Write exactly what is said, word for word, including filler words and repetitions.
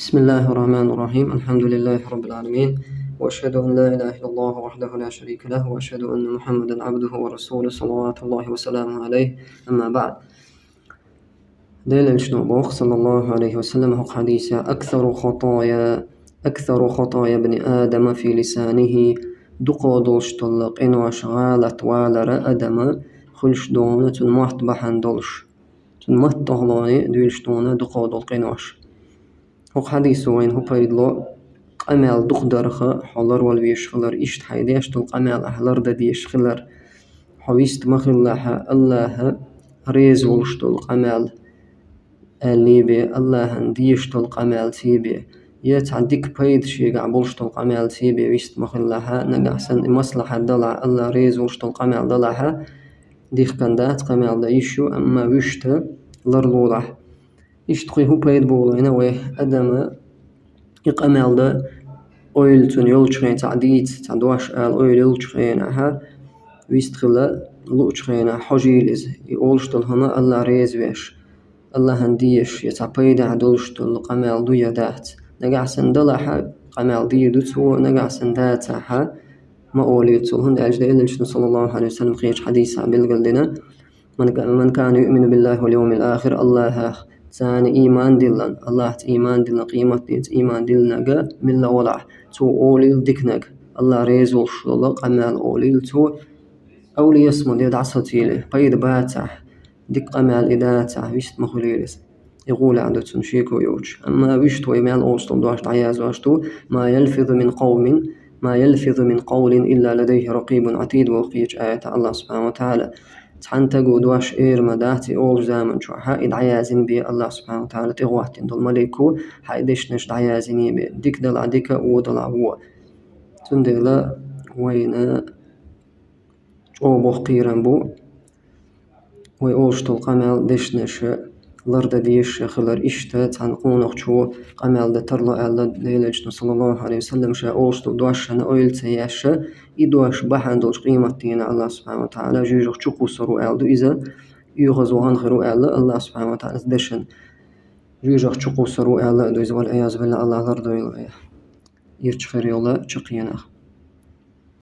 بسم الله الرحمن الرحيم. الحمد لله رب العالمين. وأشهد أن لا إله إلا الله وحده لا شريك له، وأشهد أن محمدا عبده ورسوله، صلوات الله وسلامه عليه. أما بعد. Делан элчано боху, саллаллаху алейхи ва саллям, хӀокху хьадисехь: «أكثر خطايا، أكثر خطايا ابن آدم في لسانه». Дукха долуш долу къинош, гӀалат валар а адама хуьлуш ду хьуна цуьнан мотт бахьана долуш. Цуьнан мотт тӀехула дуьйлуш ду хьуна дукха долу къинош. ХӀокху хьадисо вайна хӀун пайда ло? Къамел дукха дарх, хьо ларвала везаш хилар, иштта хьайн деш долу къамел ахь лардан дезаш хилар, хьо вист ма хилалахь, Аллахьа реза волуш долу къамел аьллий бен, Аллахьан дезаш долу къамел ций бен, я цхьа дика пайда шегахь болуш долу къамел ций бен вист ма хилалахь, нагахь санна и маслахьат далахь, Аллахь реза волуш долу къамел далахь, дихкан дац, къамел дан йиш ю, амма вуьшта ларлолахь. Иштта кхин хӀун пайда болу вайна, вай адама и къамел дан ойла цуьнан йолчу хенахь, цхьа дийца, цхьа дош ала ойла йолчу хенахь, вист хила луучу хенахь хьожийла иза. И олуш долу хӀума Аллахь реза веш, Аллахьан дезаш, я цхьа пайдехь долуш долу къамел ду я дац. Нагахь санна далахь, къамел дийр ду цо, нагахь санна дацахь, ма олийла цо, хӀунда аьлча Делан элчано, саллаллаху алейхи ва саллям, кхечу хьадисехь билгалдина: «من ك-، من كان يؤمن بالله واليوم الآخر», Аллахьах царна ийман диллина, Аллахьца ийман диллина, къематденца ийман диллинарг милла а валахь, цо олийла диканиг, Аллахь реза волуш долу къамел олийла цо, أو ليصمت, я дӀасацийла, пайда бацахь, дика къамел и дацахь, вист ма хуьлийла иза. И гӀолехь ду цунна шеко йоцуш. Амма вуьшта вай мел олуш долу дош дӀаяздеш ду: «ما يلفظ من قوم، ما يلفظ من قول إلا لديه رقيب عتيد», боху кхечу аятехь Аллахь субхьана ва тагӀала. Цхьана стага дош эр ма дац и олучу заман чохь, и дӀаяздина бен Аллахь субхьана ва тагӀала тӀехӀоттийна долу малико хьайн дешнаш дӀаяздина бен, дика далахь дика, вон далахь вон. Цундела вайна чӀогӀа боккха кхерам бу вай олуш долу къамел, дешнаш лардан дезаш хилар. Иштта цхьана къонахчо къамел дан тарло аьлла Делан элчано, саллаллаху алейхи ва саллям, ша олуш долу дош шена ойла ца еш, и дош бахьана долуш къематдийнахь Аллахь субхьана ва тагӀала жоьжахати чу кхуссур ву аьлла ду иза, оьгӀаз вахана хир ву аьлла Аллахь субхьана ва тагӀала иза дешан жоьжахати чу кхуссур ву аьлла а ду иза, вал-Ӏиязу биллахӀ, Аллахь лардойла вай ирча хир йолу чаккхенах.